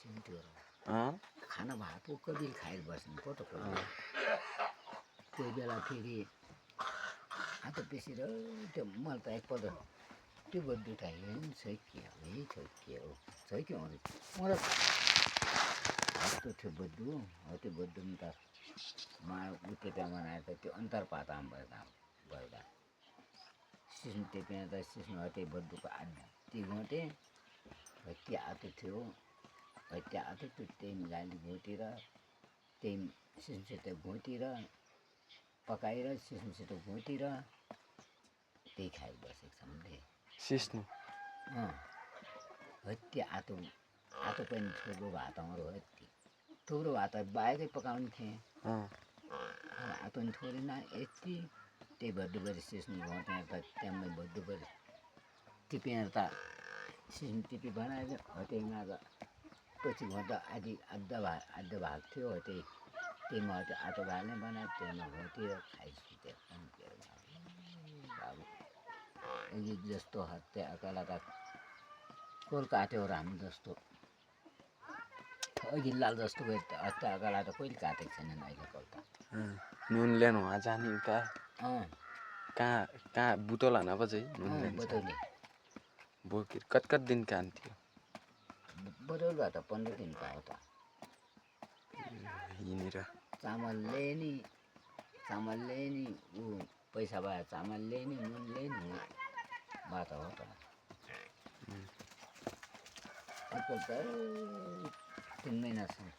बस्यो नि त्यो अँ खाना भएको कहिले खाएर बस्ने फोटो कोही बेला फेरि हात बेसी र त्यो मलाई त एकपल्ट त्यो बद्दु उठायो छै के हो मलाई कस्तो थियो बद्दु हो त्यो बद्दु पनि त उतेटा बनाएर त त्यो अन्तर पाताम भएर सिस्नु टेपेर त सिस्नु त्यो बद्दुको आधी घोटे त्यो आतो थियो त्यो आतो त्यो त्यही मिलाइले घोटेर त्यही सिस्नुसित घोटेर पकाएर सिस्नुसित घोटेर त्यही खाएर बसेको छ हामीले सिस्नु त्यो आतो पनि थुप्रो भात हाम्रो हो थुप्रो भात बाहिरै पकाउने थिएँ आतो पनि थोरै न यति त्यही भड्डुबरी सिस्नु घोटेर त त्यहाँमै भड्डुबरी टिपेर त सिस्नु टिपी बनाएर त्यहीमा त पछि घोट्दा आधा भाग थियो त्यहीमा त्यो आतो भाले बनाएर त्यहीमा घोटेर खाइसुतेर बाबु अघि जस्तो हत्या अकाला त कोल काट्यो र हामी जस्तो अघि लाल जस्तो हत्या अकाला त कहिले काटेको छैनन् अहिले कोल त नुन ल्याउनु वहाँ जाने उता कहाँ बुतोल हान पो चाहिँ नुन बतौली बोकेर कति दिन खान्थ्यो बतौली त 15 दिनको हो त हिँडेर चामलले नि ऊ पैसा भए चामलले नि नुनले नि बात हो त त 3 महिनासम्म